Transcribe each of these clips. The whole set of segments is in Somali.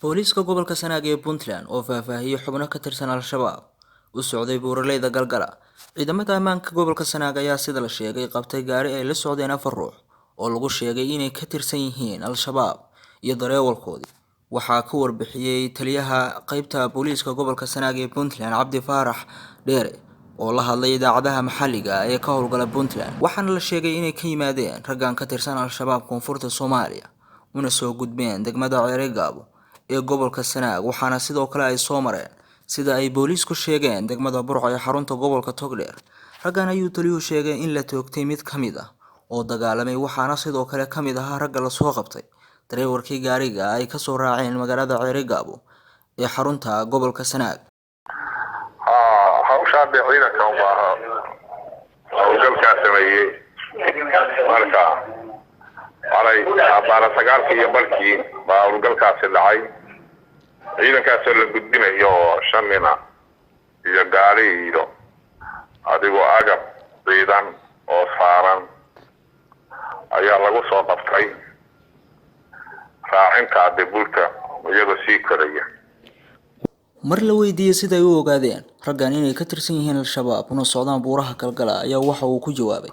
Booliiska gobolka Sanaag ee Puntland oo faahfaahiyey xubno ka tirsan Al-Shabaab u socday buuraleyda Galgala. Ciidamada ammaanka gobolka Sanaag ayaa sida la sheegay qabtay gaari ay la socdeen afar ruux oo lagu sheegay inay ka tirsan yihiin Al-Shabaab iyo dareewalkoodii. Waxaa ka warbixiyey taliyaha qeybta booliiska gobolka Sanaag ee Puntland, Cabdi Faarax Dheere, oo la hadlay idaacadaha maxalliga ee ka howlgala Puntland. Waxaana la sheegay inay ka yimaadeen raggan ka tirsan Al-Shabaab koonfurta Soomaaliya una soo gudbeen degmada Ceerigaabo ee gobolka Sanaag, waxaana sidoo kale ay soo mareen sida ay booliisku sheegeen degmada Burco ee xarunta gobolka Togdheer. Raggan ayuu taliyuhu sheegay in la toogtay mid ka mid ah oo dagaalamay, waxaana sidoo kale ka mid ahaa ragga lasoo qabtay dareewarkii gaariga ay kasoo raaceen magaalada Ceerigaabo ee xarunta gobolka Sanaag. Hawshaa dee ciidanka unbaa howlgalkaa sameeyey. Marka xalay abaara 9-kii iyo barkii baa howlgalkaasi dhacay, ciidankaasoo la gudbinayo oo 5 nina iyo gaari iyo adigoo agab ciidan oo saaran ayaa lagu soo qabtay raacinta de bulta iyagoo sii koraya. Mar la weydiiyey sida ay u ogaadeen raggan inay ka tirsan yihiin Al-Shabaab una socdaan buuraha Galgala ayaa waxa uu ku jawaabay: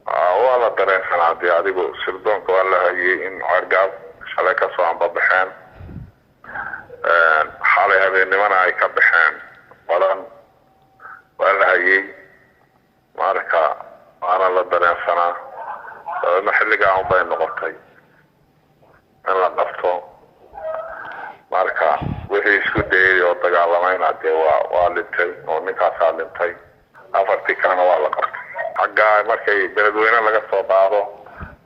Waa la dareensanaa dee, adigu sirdoonka waa la hayay in Ceergaab shalay kasoo ambabaxeen, xalay habeennimana ay ka baxeen badan, waa la hayay. Marka waana la dareensanaa, dabeedna xilligaa unbay noqotay in la qabto. Marka wixii isku dayay oo dagaalamayna dee waa dhintay oo ninkaasaa dhintay, afartii kalena waa la qabtay. Xaggaa markay beledweyne laga soo qaado,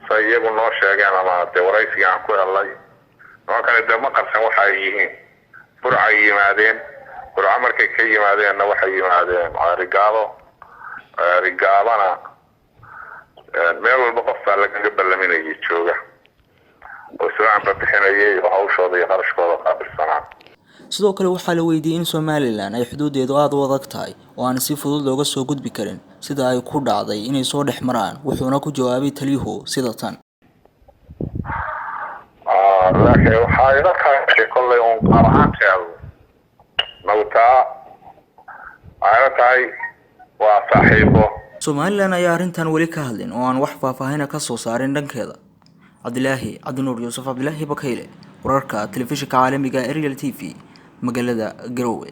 say iyagu noo sheegeen ama dee waraysiga aan ku helnay, nimankani dee ma qarsan waxa ay yihiin. Burcay yimaadeen, Burco markay ka yimaadeenna waxay yimaadeen Ceerigaabo. Ceerigaabana meel walba qof baa lagaga ballaminayay jooga oo islaamba bixinayay oo hawshooda iyo qarashkooda qaabilsanaa. Sidoo kale waxaa la weydiiyey in Somalilan ay xuduudeedu aada u adag tahay oo aan si fudud looga soo gudbi karin, sida ay ku dhacday inay soo dhex maraan, wuxuuna ku jawaabay taliyuhu sida tan: Laakiin waxaa ila tahay kollay uun qaab ahaanteedu nawtaa waxay ila tahay waa saaxiibo. Somalilan ayaa arrintan weli ka hadlin oo aan wax faahfaahina ka soo saarin dhankeeda. Cabdilaahi Cabdinuur Yuusuf, Cabdilaahi Bakayle, wararka telefishinka caalamiga Ariel TV, magaalada Garowe.